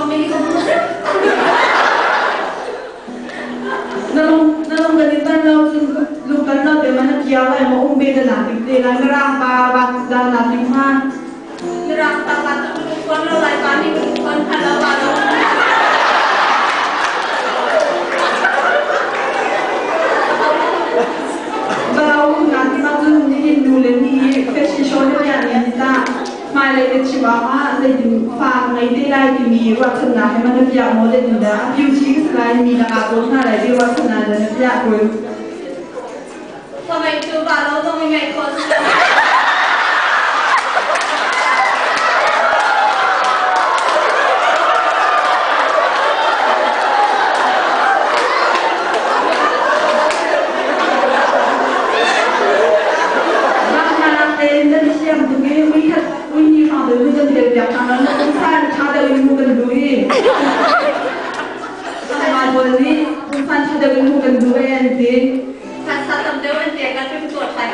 mi hi ka hmu. Na lung na lung kan in tan lo cun lung kan lo te man na kiar lai ma um be na nak tik te lai mirang pa ba dan na tik ma. Mirang pa pa tu lung kon lo lai pa ni lung kon kha lo ba lo. Bau na ti ma cun nihin nu le ni fashion show na piah ni ta hmailei na chim awkah zeitin fa ka ngei te lai timi ruahchannak he ma na piah maw zeitindah a beauty ka si lai mi lakah dawt hna lai ti ruahchannak le na piah kun. Fa ngeih cu va lo zong i ngeih khawh si. Vannak tein nan thiam tuk i vuikhat vuihnih hrawng deuh nu kan tel piak hna lo pumsan ṭha deuh in hmuh kan duh i Tlangval pawl nih pumsan ṭha deuh in hmuh kan duh e an ti. Phaisa tam deuh an pek ah cun tuah ṭhan.